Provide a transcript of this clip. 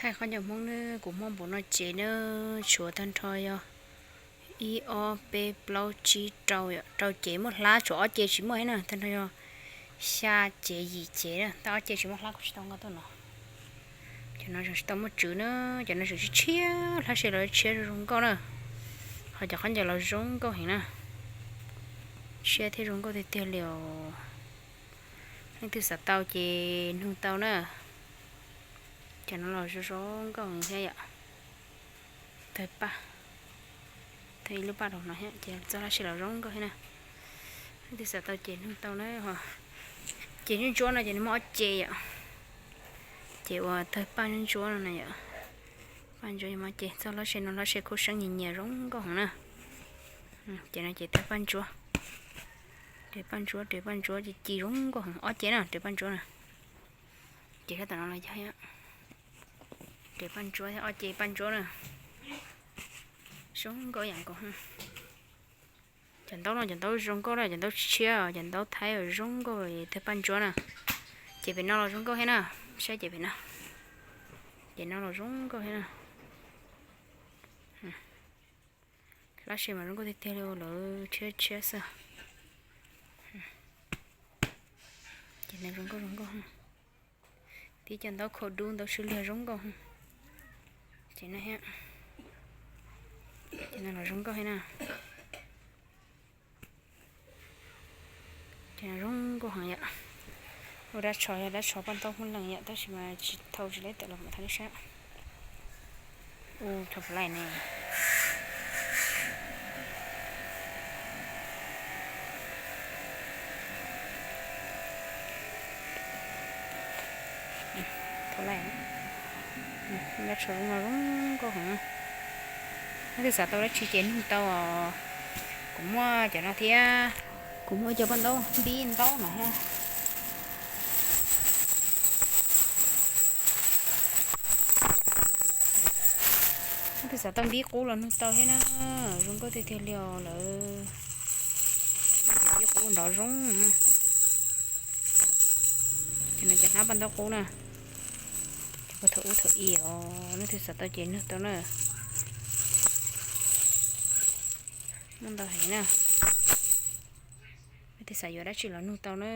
Thaij qhov ncauj Hmoob nawb, kuv muaj npaum no cev nawb, tshuav tag nrho yog ib ob peb plaub tsib rau, rau cev muaj hlab, tshuav ob cev tsis muaj thiab na, tag nrho yog xya cev yim cev na, tab ob cev tsis muaj hlab kuv tsis tau nqa tuaj no. Cov no tseem tsis tau muaj tswv na, cov no tseem tshiab tshiab, hlab se los tshiab zoo nkauj na. Ho cov qhov ncauj los zoo nkauj heev na, tshiab thiab zoo nkauj tiag tiag li os. Leej twg xav tau ces nug tau na. Cov no los zoo zoo nkauj heev thiab yom. Tawg paj, tawg ib lub paj rau no thiab ces txoj hlab se los zoo nkauj thiab na. Leej twg xav tau ces nug tau na. Ces ntsuab ntsuab no ces nws muaj ob ce yom. Ces uas tawg paj ntsuab ntsuab no na yom. Paj ntsuab yog muaj ob ce, txoj hlab se no hlab se khuab seeb nyias nyias zoo nkauj heev na. Ces no ces tawg paj ntsuab, res paj ntsuab, res paj ntsuab ci ci zoo nkauj heev, ob ce na, res paj ntsuab na. Ces sab tom no los yog res paj ntsuab thiab ob ce paj ntsuab na. Zoo nkauj yam nkaus. Cov ntaub no cov ntaub zoo nkauj na, cov ntaub tshiab, cov ntaub thaib zoo nkauj, tawg paj ntsuab na. Ces pem no los zoo nkauj thiab na, saib ces pem no, ces no los zoo nkauj thiab na. Hlab se mas zoo nkauj tiag tiag li, lawv tshiab tshiab xwb. Ces no zoo nkauj zoo nkauj. Tib co ntaub khau dub, ntaub swb liag zoo nkauj. Ces no thiab, ces no los zoo nkauj thiab na. Ces no zoo nkauj heev yom. Ua dab tsho, yog dab tsho paj ntaub Hmoob Leeg yom, tab sis mas tsis thau tsis leb tawm los mam thau nej saib. Ua thaum lais ne. Thaum lais, dab tsho zoo no zoo nkauj heev. Leej twg xav tau dab tsi ces nug tau os. Kuv muaj cov no thiab, kuv muaj cov paj ntaub npib ntaub no thiab. Leej twg xav tau npib qub los nug tau thiab na, zoo nkauj tiag tiag li os lawm. Npib qub nrov zoo. Ces no cov hlab paj ntaub qub na, cov paj thaum ub thaum i os, leej twg xav tau ces nug tau na. Muaj ntau heev na. Leej twg xav yuav dab tsi los nug tau na.